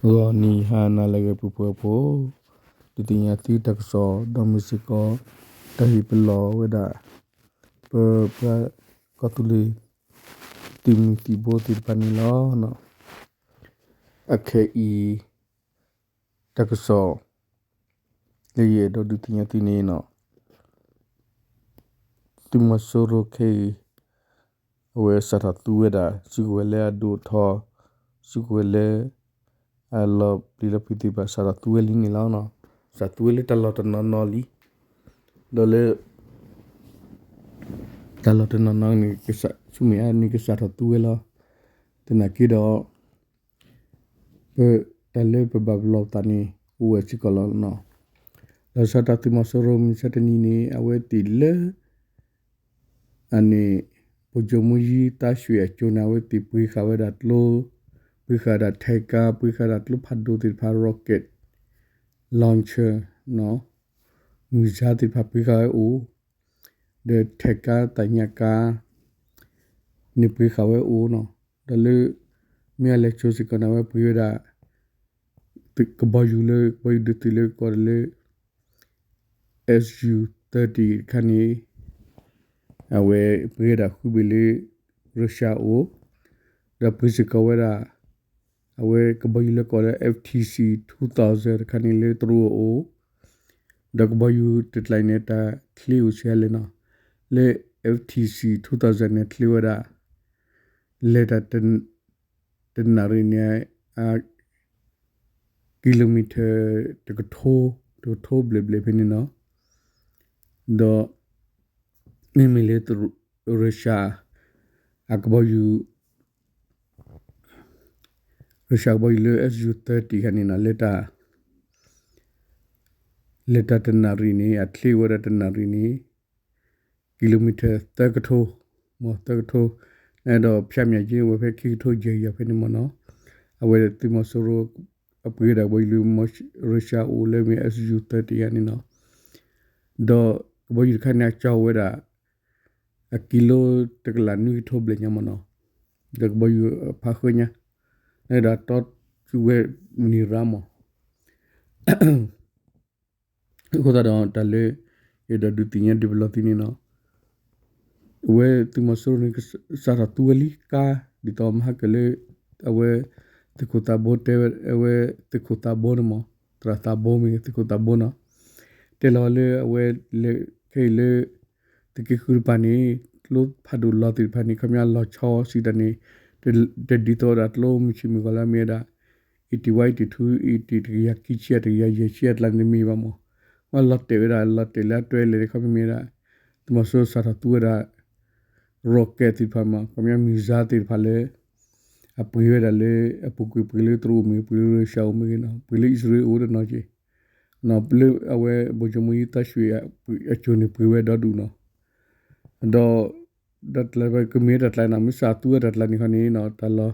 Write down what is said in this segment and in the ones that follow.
ဂီၤနံၤဟါနၤလၢအဂ့ၤ ပှၤဖှီၣ်ဖိ, ဒုးသ့ၣ်ညါသုတၢ်ကစီၣ် ဒီးမ့ၢ်စ့ၢ်ကီး တၢ်ဟ့ၣ်ပလီၢ်ဝဲဒၣ် ပ ပှၤကီၢ်သူလ့ၤ သုးမုၢ်သံၣ်ဘိသ့ၣ်တဖၣ်န့ၣ်လီၤ. အခဲအံၤ တၢ်ကစီၣ် လၢယအဲၣ်ဒိးဒုးသ့ၣ်ညါသုန့ၣ် သုးမီၤစိရိၤခဲအံၤ အဝဲစးထီၣ်သူဝဲဒၣ် စုကဝဲၤလၢအဒိၣ်အထီ, စုကဝဲၤလၢ အလီၤပျံၤလီၤဖုးသ့ၣ်တဖၣ် စးထီၣ်သူဝဲလံန့ၣ်လီၤ. စးသူဝဲလၢတၢ်လီၢ်တနီၤနီၤလံ, ဒီးလၢ တၢ်လီၢ်တနီၤနီၤန့ၣ် ဆူမဲာ်ညါန့ၣ် ကစးထီၣ်သူဝဲလီၤ. သနာ်က့ဒီး ပ တၢ်လၢပဘၣ်ပလီၢ်ပသးန့ၣ် အိၣ်ဝဲစ့ၢ်ကီးလီၤ. လီၤဆီဒၣ်တၢ်သုးမီၤစိရိၤ မုၢ်ဆါတနံၤန့ၣ် အဝဲသ့ၣ်လၢ အန့ၣ် ဗိုလ်ချုပ်မှူးကြီးသန်းရွှေအစိၤန့ၣ် အဝဲသ့ၣ်ပှ့ၤဃာ်ဝဲဒၣ်ကျိ, ပှ့ၤဃာ်ဒၣ်ထဲးကါ, ပှ့ၤဃာ်ဒၣ်ကျိဖးဒိၣ်သ့ၣ်တဖၣ် rocket launcher မုၢ်ဆါသ့ၣ်တဖၣ်ပှ့ၤဃာ်ဝဲအိၣ်, ဒီးထဲးကါသ့ၣ်ညါကါ န့ၣ်ပှ့ၤဃာ်ဝဲအိၣ်နီၤ. ဒီးလၢ မ့ၢ်အလဲၤကၠိစ့ၢ်ကီးန့ၣ် အဝဲပှ့ၤဝဲဒၣ် ကဘီယူၤလၢ ကဘီယူၤဒုးသုးလၢကိးလၢ SU thirty တခါန့ၣ် အဝဲပှ့ၤဝဲဒၣ်ဃုဘ့ၣ်လၢ Russia အအိၣ်, ဒီးပှ့ၤစ့ၢ်ကီးဝဲဒၣ် အဝဲကဘီယူၤလၢကိးလၢ F T C two thousand တခါန့ၣ်လၢတရူးအအိၣ်, ဒီးကဘီယူၤတကျါအံၤန့ၣ် တၢ်ချ့အိၣ်ဆံးအါလဲၣ်နီၤ, လၢ F T C two thousand န့ၣ် ချ့ဝဲဒၣ် လဲၤတၢ် တနၣ်ရံၣ်န့ၣ် kilometer တကထိ, တကထိဘျဲၣ်ဘျဲၣ်ဖဲန့ၣ်နီၤ. ဒီး မ့မ့ၢ်လၢ Russia အကဘီယူၤ Russia ကဘီယူၤလၢ SU thirty ခါန့ၣ်နီၤ လဲၤတၢ် လဲၤတၢ်တနၣ်ရံၣ်န့ၣ် အချ့ဝဲဒၣ်တနၣ်ရံၣ်န့ၣ် kilometer သၢကထိ, မ့ၢ်သၢကထိ, ဒီးဖၠးမၠးက့ဝဲဖဲခံကထိယဲၢ်ယဲၢ်ဖဲန့ၣ်မ့ၢ်နီၤ. အဝဲသုးမီၤစိရိၤ အပှ့ၤဝဲဒၣ်ကဘီယူၤလၢ Russia အအိၣ်လၢမ့ၢ် SU thirty န့ၣ်နီၤ. ဒီးကဘီယူၤတခါန့ၣ် အကၠီဝဲဒၣ် အကံလိတကလးနွံကထိဘျဲၣ်ညါမ့ၢ်နီၤ. ဒီးကဘီယူၤဖးဃၢညါ, ဒီးတီဝဲနံၤရါမး. အဃိသတးဒီးတၢ်လၢ ယအဲၣ်ဒိးဒုးသ့ၣ်ညါဒုးပလီၢ်သုန့ၣ်နီၤ, အဝဲသုးမီၤစိရိၤန့ၣ် စးထီၣ်သူဝဲလံကါ ဒ်သိးမဟါကၢၣ်လၢ အဝဲ သုးခိၣ်သးဘိတဲဝဲ အဝဲသုးခိၣ်သးဘိန့ၣ်မး, သရၣ်သးဘိမ့ၢ်ဂ့ၤ သုးခိၣ်သးဘိနီၤ, တဲလီၤလၢအဝဲ လၢခဲအံၤလၢ သုးက့ဃုတဖၣ်န့ၣ် ကျိဖးဒိၣ်လီၤသ့ၣ်တဖၣ်န့ၣ် ခီပညီလီၤဆီစံးတၢ်န့ၣ် တဒ်သိးဝဲဒၣ်ကျိမုၢ်ဆ့ၣ်မုၢ်ဂီၤလၢအမ့ၢ်ဝဲဒၣ် eighty one, eighty two, eighty တကယၤခံဆံ တကယၤယဲၢ်ဆံအကျါန့ၣ်တမ့ၢ်ဘၣ်မး, ဝဲလီၤတဲာ်ဝဲဒၣ် လီၤတဲာ်လၢအတွဲလဲၣ်န့ၣ် ခီပညီမ့ၢ်ဝဲဒၣ် သုးမီၤစိရိၤစးထီၣ်သူဝဲဒၣ် rocket သ့ၣ်တဖၣ်မး ခီပညီ missile သ့ၣ်တဖၣ်လၢ အပှ့ၤဝဲဒၣ်လၢ အပူၤကွံာ်ပှ့ၤလၢတရူးအိၣ်မ့ၢ်ဂ့ၤ ပှ့ၤလၢရၢရှၢအိၣ်မ့ၢ်ဂ့ၤနီၤ ပှ့ၤလၢအံၣ်စရ့လးအိၣ်တနီၤက့ၤ, လၢအဝဲ ဗိုလ်ချုပ်မှူးကြီးသန်းရွှေ အစိၤန့ၣ်ပှ့ၤဝဲဒီဒူၣ်နီၤ, ဒီး တၢ်ကျါကမ့ၢ်တၢ်ကျါနီၤ မ့ၢ်စးသူဝဲတၢ်ကျါန့ၣ်ခီန့ၣ်နီၤ တၢ်လီၤ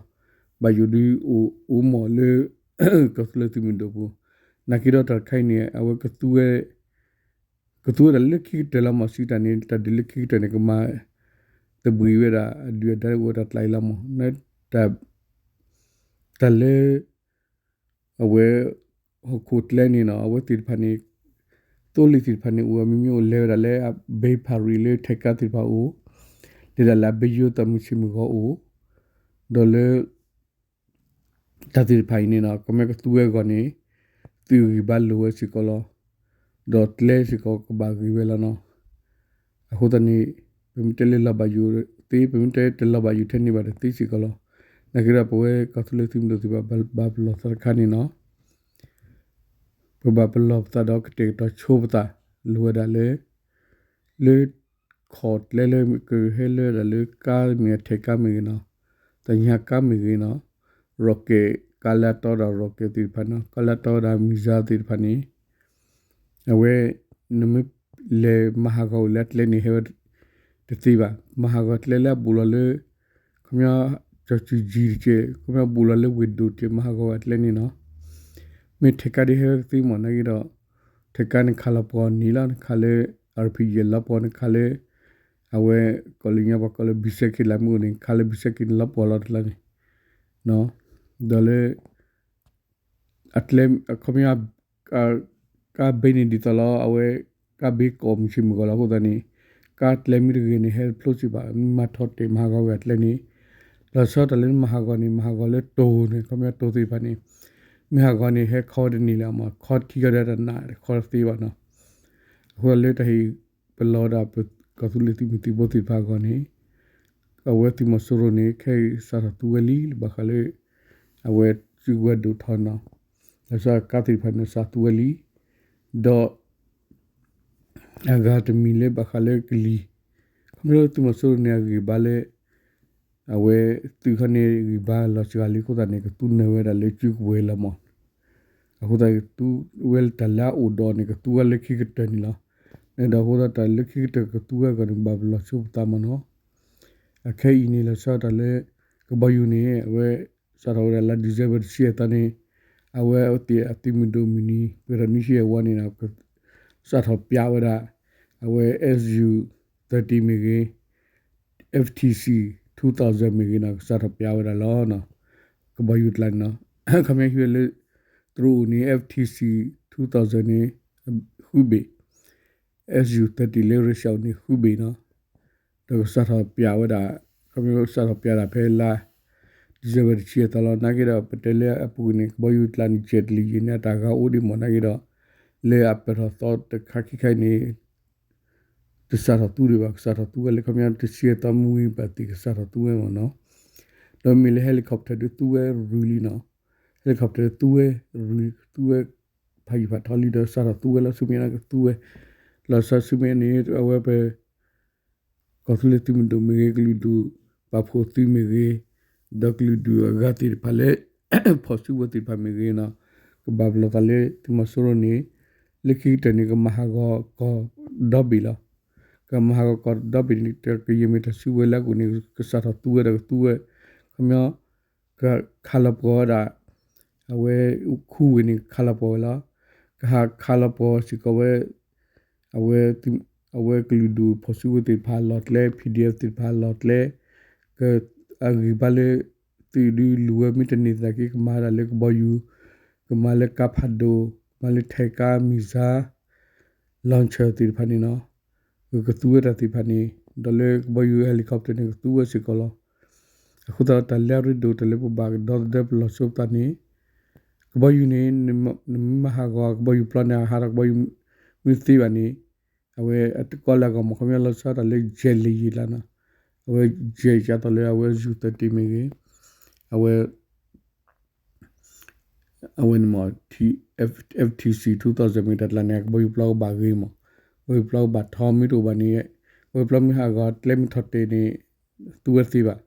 ဘၣ်ယိၣ်ဒုးအိၣ်အိၣ်မးလၢ ကီၢ်သူလ့ၤသုးမုၢ်ဒိၣ်ပူၤ, နာ်က့ဒီးတၢ်တခါအံၤန့ၣ် အဝဲ ကသူဝဲဒၣ်လၢခံကတၢၢ်လီၤမး စံးတၢ်န့ၣ် တၢ်ဒုးလၢခံကတၢၢ်န့ၣ် ကမၤသဘှံးဝဲဒၣ် အဒုၣ်အဒါအိၣ်တၢ်ကျါအံၤလီၤမး, တၢ်လၢ အဝဲ ဟီၣ်ခိၣ်ကျဲန့ၣ်နီၤ အဝဲသ့ၣ်တဖၣ်န့ၣ် သိလ့ၣ်သ့ၣ်တဖၣ်န့ၣ် အိၣ်အမျိုးမျိုး အိၣ်လဲၤဝဲဒၣ်လၢအဘဲဖးရံၣ်လၢထဲးကါသ့ၣ်တဖၣ်အိၣ်, လဲၤဒၣ်လၢအဘဲယိသးမုၢ်ဆ့ၣ်မုၢ်ဂီၤအိၣ်, ဒီးလၢ တၢ်သ့ၣ်တဖၣ်အံၤန့ၣ်နီၤ ကမ့ၢ်ကသူဝဲအဂီၢ်န့ၣ် သုးဂံၢ်ဘါလိာ်ဝဲစ့ၢ်ကီးလီၤ. ဒီးကျဲစ့ၢ်ကီးကဘၣ်ဂ့ၤဝဲလီၤနီၤ. အဃိသတးန့ၣ် ပမ့ၢ်တဲလၢလီၤဘၣ်ယိၣ်သ့ ပမ့ၢ်တဲတလီၤဘၣ်ယိၣ်ထဲန့ၣ်ဘၣ်တသ့စ့ၢ်ကီးလီၤ. နာ်က့ဒီးပဝဲကီၢ်သူလ့ၤသုးမုၢ်ဒိၣ်သ့ၣ်တဖၣ် ဘၣ်ပလီၢ်သးတခါန့ၣ်နီၤ ပဘၣ်ပလီၢ်ပသးဒီးကတဲာ်ကတီၤဆိပသး လိာ်ဝဲဒၣ်လၢ လၢ ခီၣ်ကျဲလၢကဟဲလၢဒၣ်လၢကါမ့ၢ်ဂ့ၤ ထဲးကါမ့ၢ်ဂ့ၤနီၤ, သ့ၣ်ညါကါမ့ၢ်ဂ့ၤနီၤ, rocket ကါလၢအတီဒီး rocket သ့ၣ်တဖၣ်နီၤ, ကါလၢအတီဒီး missile သ့ၣ်တဖၣ်န့ၣ် အဝဲ နမ့ၢ်လဲၤမၤဟးဂီၤဝဲလၢအကျဲန့ၣ် ဟဲဝဲ တသ့ဘၣ်. မၤဟးဂီၤကျဲလၢအဘူးလီၤလၢ ခီပညီ ကၠီၤစုၤကၠံတက့ၢ်, ခီပညီဘူးလီၤလၢဝ့ၢ်ဒိၣ်တက့ၢ် မၤဟးဂီၤဝဲအကျဲန့ၣ်နီၤ. မ့ၢ်ထဲးကါဒ်ဟဲဝဲကသ့မး နာ်က့ဒီး ထဲးကါန့ၣ်ခးလီၤပှီၢ်နံၤလီၤ, နခးလၢ RPG လီၤပှီၢ် နခးလၢ အဝဲ ကီၢ်လၢညါပှၤကိးလၢ ဘံၣ်စဲးက့လးမ့ၢ်အိၣ်န့ၣ် ခးလၢဘံၣ်စဲးက့န့ၣ်လီၤပှီၢ်လီၤတကျါန့ၣ် ဒီးလၢ အကျဲ အခီပညီ ကါဘ့န့ၣ်ဒ်သိးလီၤ အဝဲ ကါဘ့ကီးမုၢ်ဆ့ၣ်မုၢ်ဂီၤလီၤ အဃိသတးန့ၣ် ကါကျဲမ့ၢ်တဂ့ၤန့ၣ် ဟဲတဖျိစ့ၢ်ဘၣ် မ့ၢ်မၤထီၣ်တဲာ်မၤဟးဂီၤဝဲအကျဲန့ၣ် လီၤဆီဒၣ်တၢ်လၢမၤဟးဂီၤန့ၣ် မၤဟးဂီၤလၢတိၤန့ၣ် အခီပညီတိၤသ့ၣ်တဖၣ်န့ၣ် မ့ၢ်ဟးဂီၤန့ၣ် ဟဲခီဝဲတန့ၢ်လၢၤမး ခီထံကီၢ်ဒီးတနး ခီတသ့ဘၣ်နီၤ အဃိသတးလၢတၢ်ဟ့ၣ်ပလီၢ်ဒၣ်ပကီၢ်သူလ့ၤသုးမုၢ်သံၣ်ဘိသ့ၣ်တဖၣ်အဂီၢ်န့ၣ် အဝဲသုးမီၤစိရိၤန့ၣ် ခဲအံၤစးထီၣ်သူဝဲလံ ဘၣ်ဃးလၢ အဝဲစုကဝဲၤဒိၣ်ထီၣ်နီၤ လီၤဆီကါသ့ၣ်တဖၣ်န့ၣ် စးသူဝဲလံ ဒီး အဂၤတမံၤလၢဘၣ်ဃးလၢကလံၤ ခီဖျိသုးမီၤစိရိၤန့ၣ် အဂံၢ်ဘါလၢ အဝဲသုးခီန့ၣ် ဂံၢ်ဘါလီၤစှၤလံအဃိသတးန့ၣ် ကသူနၢၤဝဲဒၣ်လၢစုကဝဲၤလီၤမး အဃိသတးကသူဝဲတၢ်လၢအအိၣ်ဒီးန့ၣ် ကသူဝဲလၢခံကတၢၢ်န့ၣ်လီၤ. န့ၣ်ဒီးအဃိသတးတၢ်လၢခံကတၢၢ်ကသူဝဲအဂီၢ်န့ၣ် ဘၣ်ပလီၢ်ဆိပသးမးနီၤ. အခဲအံၤန့ၣ် လီၤဆီဒၣ်တၢ်လၢ ကဘီယူၤန့ၣ် အဝဲစးထီၣ်ဝဲဒၣ်လါ December တဆံယဲၢ်သီန့ၣ် အဝဲသ့ၣ်အသုးမုၢ်ဒိၣ်မုၢ်နံၤ ပှဲၤထီၣ်နွံဆံယဲၢ်ဝီန့ၣ် စးထီၣ်ပျးဝဲဒၣ် အဝဲ S U thirty မ့ၢ်ဂ့ၤ F T C two thousand မ့ၢ်ဂ့ၤနီၤ ကစးထီၣ်ပျးဝဲဒၣ်လီၤ. ကဘီယူၤကျါန့ၣ်နီၤ ခီပညီဟံးဝဲလၢ တရူးအိၣ်န့ၣ် F T C two thousand န့ၣ် ဃုဘ့ၣ် S U thirty လၢ Russia အိၣ်န့ၣ် ဃုဘ့ၣ်နီၤ ဒီးကစးထီၣ်ပျးဝဲဒၣ် ခီပညီကစးထီၣ်ပျးဒၣ်ဖဲလါ December တဆံယဲၢ်သီလီၤ. နာ်က့ဒီး ပတဲလၢအပူၤန့ၣ် ကဘီယူၤကျါန့ၣ် ကဲးတလံၤယံၤန့ၣ် အတၢ်ဂၤအိၣ်ဒံးမး နာ်က့ဒီး လၢအပၢၢ်ထီၣ်သီတခါခံခါအံၤန့ၣ် တစးထီၣ်သူဒံးဘၣ် ကစးထီၣ်သူဝဲလၢ ခီပညီတဆံယဲၢ်သီမုၢ်ဝံၤဘၣ်သ့ၣ် ကစးထီၣ်သူဝဲမးနီၤ. ဒီးမ့ၢ်လၢ helicopter ဒုးသူဝဲရူၤလံနီၤ helicopter သူဝဲရူၤ သူဝဲဖးယံာ်ဖးထီလံဒီး စးထီၣ်သူဝဲလီၤ ဆူမဲာ်ညါကသူဝဲ လီၤဆီဆူမဲာ်ညါန့ၣ် အဝဲပ ကီၢ်သူလ့ၤသုးမုၢ်ဒိၣ်မ့ၢ်ဂ့ၤ ကလုာ်ဒူၣ်ပာ်ဖှိၣ်သုးမ့ၢ်ဂ့ၤ ဒီးကလုာ်ဒူၣ်အဂၤသ့ၣ်တဖၣ်လၢ ဖီၣ်စုကဝဲၤသ့ၣ်တဖၣ်မ့ၢ်ဂ့ၤနီၤ ကဘၣ်ပလီၢ်သးလၢသုးမီၤစိရိၤန့ၣ် လၢခံကတၢၢ်န့ၣ် ကမၤဟးဂီၤကီၢ်ဒီဘ့ၣ်လီၤ. ကမၤဟးဂီၤကီၢ်ဒီဘ့ၣ်န့ၣ် တကယဲၢ်မ့ၢ်တၢ်စုကဝဲၤလၢအကအိၣ်န့ၣ် ကစးထီၣ်သူဝဲဒီးကသူဝဲ ခီပညီ ကခးလီၤပှီၢ်ဝဲဒၣ် အဝဲခူဝ့ၢ်န့ၣ် ကခးလီၤပှီၢ်ဝဲလီၤ. ကဟးခးလီၤပှီၢ်စ့ၢ်ကီးဝဲ အဝဲ အဝဲကလုာ်ဒူၣ်ဖီၣ်စုကဝဲၤသ့ၣ်တဖၣ်လီၢ်ကျဲ P D F သ့ၣ်တဖၣ်လီၢ်ကျဲ ကအဂံၢ်ဘါလၢ သုးဒုးလူၤဝဲမ့ၢ်တန့ၢ်သနာ်က့ ကမၤဒၣ်လၢကဘီယူၤ ကမၤလၢကါဖးဒိၣ် ကမၤလၢထဲးကါ missile launcher သ့ၣ်တဖၣ်န့ၣ်နီၤ ကကသူဝဲတၢ်သ့ၣ်တဖၣ်န့ၣ် ဒီးလၢကဘီယူၤ helicopter န့ၣ် ကသူဝဲစ့ၢ်ကီးလီၤ. အဃိသတးတၢ်လၢအရ့ဒိၣ်တၢ်လၢပဘၣ်ကဒီသဒၢပလီၢ်ဆိပသးန့ၣ် ကဘီယူၤန့ၣ် နမ့ၢ်မၤဟးဂီၤကဘီယူၤပျီန့ၣ် ဟးထီၣ်ကဘီယူၤမ့ၢ်သ့ဘၣ်န့ၣ် အဝဲအတကီလၢအဂီၢ်မ့ၢ် ခီပညီလီၤဆီဒၣ်တၢ်လၢ jet လၢယံၤလၢနီၤ အဝဲ jet ဒ်သိးလၢအဝဲ U thirty မ့ၢ်ဂ့ၤ အဝဲ အဝဲန့ၣ်မ့ၢ် F T C two thousand မ့ၢ်တၢ်ကျါန့ၣ် ကဘီယူၤပျီကဘၣ်ဂ့ၤမ့ၢ် ကဘီယူၤပျီကဘၣ်ထီမ့ၢ်တအိၣ်ဘၣ်န့ၣ် ကဘီယူၤပျီမ့ၢ်ဟးဂီၤကျဲမ့ၢ်ထီၣ်တဲာ်န့ၣ် သူဝဲသ့ဘၣ်.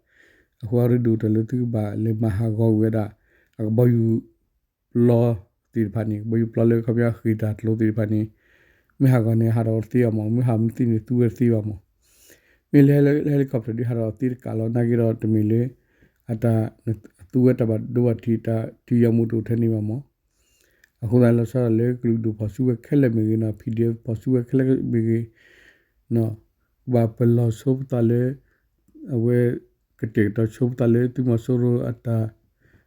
အဃိအရ့ဒိၣ်တၢ်လၢသုကဘၣ်လဲၤမၤဟးဂီၤဝဲဒၣ် အကဘီယူၤပျီသ့ၣ်တဖၣ်န့ၣ် ကဘီယူၤပျီလၢခီပညီဃ့ၢ်တၢ်ကျိၤသ့ၣ်တဖၣ်န့ၣ် မ့ၢ်ဟးဂီၤန့ၣ် ဟးထီၣ်သ့အီၤမ့ၢ် မ့ၢ်ဟးမ့ၢ်သ့န့ၣ် သူဝဲသ့ဘၣ်မ့ၢ် မ့ၢ်လၢ helicopter ဒုးဟးထီၣ်သ့တကးလီၤ နာ်က့ဒီးတမ့ၢ်လၢ အတၢ် သူဝဲတၢ်ဘၣ်ဒိဘၣ်ထံး တၢ်ထံယီမူးတအိၣ်ထဲန့ၣ်ဘၣ်မ့ၢ် အဃိသတးလီၤဆီဒၣ်လၢကလုာ်ဒူၣ်ဖီၣ်စုကဝဲၤခဲလၢာ်မ့ၢ်ဂ့ၤနီၤ P D F ဖီၣ်စုကဝဲၤခဲလၢာ်မ့ၢ်ဂ့ၤ ဘၣ်ပလီၢ်ဆိပသးလၢ အဝဲ ကတဲာ်ကတီၤဆိပသးလၢသုးမီၤစိရိၤအတၢ်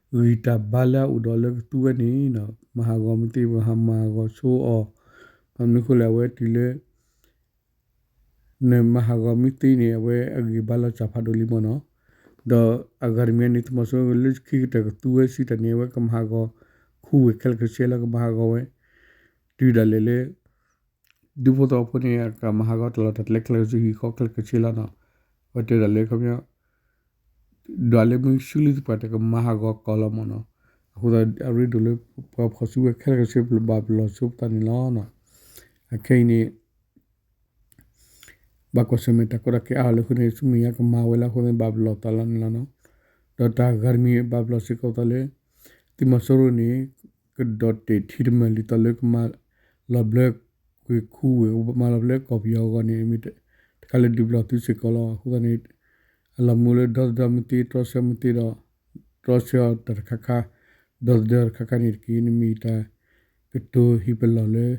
ဂံၢ်တၢ်ဘါလၢအအိၣ်ဒီးလၢကသူဝဲန့ၣ် မၤဟးဂီၤမ့ၢ်သ့ မၤဟးဂီၤဆိအီၤ ဘၣ်မနုၤဃိလဲၣ် အဝဲတုၤလၢ နမၤဟးဂီၤမ့ၢ်သ့န့ၣ် အဝဲအဂံၢ်ဘါလီၤစၢ်ဖးဒိၣ်လံမ့ၢ်နီၤ ဒီးအဂၤတမံၤန့ၣ် သုးမီၤစိရိၤလၢခံကတၢၢ်ကသူဝဲစံးတၢ်န့ၣ် အဝဲကမၤဟးဂီၤခူဝ့ၢ်ခဲလၢာ်ခဲဆ့လၢကမၤဟးဂီၤဝဲ တုၤဒၣ်လဲာ်လၢ ဒူဖိသဝီဖိန့ၣ် အကမၤဟးဂီၤတၢ်လီၢ်တၢ်ကျဲခဲလၢာ်ခဲဆ့ ဟံၣ်ဃီခဲလၢာ်ခဲဆ့လီၤနီၤ အဝဲတဲဒၣ်လၢခီပညီ ဒွးလၢမ့ၢ်ဆူလံသပှၢ်တၢ်ကမၤဟးဂီၤကီၢ်လီၤမ့ၢ်နီၤ အဃိသတးအရ့ဒိၣ်လၢပှၤဖီၣ်စုကဝဲၤခဲလၢာ်ခဲဆ့ ပဘၣ်ပလီၢ်ဆိပသးန့ၣ်လီၤ. အခဲအံၤန့ၣ် ဘၣ်ကွၢ်ဆၢၣ်မဲာ်တၢ်ကီတၢ်ခဲအါထီၣ်လၢအဃိန့ၣ် ဆူမဲာ်ညါကမၤဝဲလၢအဃိန့ၣ် ဘၣ်ပလီၢ်သးလီၤန့ၣ်လီၤနီၤ. ဒီးတၢ်ဂၤတမံၤဘၣ်ပလီၢ်စ့ၢ်ကီးသးလၢ သုးမီၤစိရိၤန့ၣ် ကဒီးတဲာ်ထံတမၢၢ်လံသးလၢကမၤလီၤဘျၢကွံာ်ခူဝ့ၢ် မၤလီၤဘျၢကီၢ်ပယီၤအဂီၢ်န့ၣ် မ့ၢ်တခါလၢဒုးပလီၢ်သုစ့ၢ်ကီးလီၤ. အဃိသတးန့ၣ် အလီၤမူလၢဒီသဒၢမ့ၢ်သ့ တြီဆၢမ့ၢ်သ့ဒီး တြီဆၢအီၤတၢ်တခါခါ ဒီသဒၢတခါခါန့ၣ်တက့ၢ် နမ့ၢ်တၢ်ကတိၤဟ့ၣ်ပလီၢ်လၢ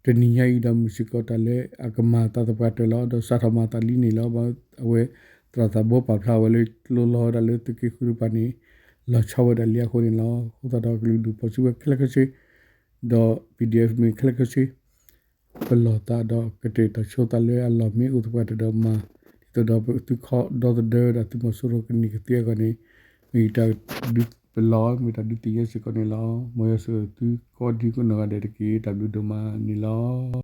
တနံၤညါအံၤဒီးမုၢ်စ့ၢ်ကီးတၢ်လၢအကမၤသးသပှၢ်တၢၢ်လီၤ. ဒီးစးထီၣ်မၤသးလံန့ၣ်လီၤ. အဝဲသရၣ်သးဘိပာ်ဖျါဝဲလၢကျိလီၤဝဲဒၣ်လၢသုးက့ဃုတကပၤန့ၣ် လီၤဆီဝဲဒၣ်လံအဃိန့ၣ်လီၤ. အဃိသတးဒီးကလုာ်ဒူၣ်ဖီၣ်စုကဝဲၤခဲလၢာ်ခဲဆ့ ဒီး ပီၣ်ဒံၣ်အဲၣ် မ့ၢ်ခဲလၢာ်ခဲဆ့ ပလီၢ်သးဒီးကတဲာ်ကတီၤဆိသးလၢအလီၢ် မ့ၢ်အိၣ်သပှၢ်တၢၢ်ဒီးမၤ ဒ်သိးဒီးသုခီဒီသဒၢဒီးသုမီၤစိရိၤကန့ၢ်ကသ့အဂီၢ်န့ၣ် မ့ၢ်ယတၢ်ဒုးပလီၢ် မ့ၢ်တၢ်ဒုးသ့ၣ်ညါစ့ၢ်ကီးန့ၣ်လီၤ. မ်ယွၤဆိၣ်ဂ့ၤသုကိးဒံကိးနီၢ်ဂၤဒဲးတက့ၢ်. တၢ်ဘျုးဒိၣ်မးန့ၣ်လီၤ.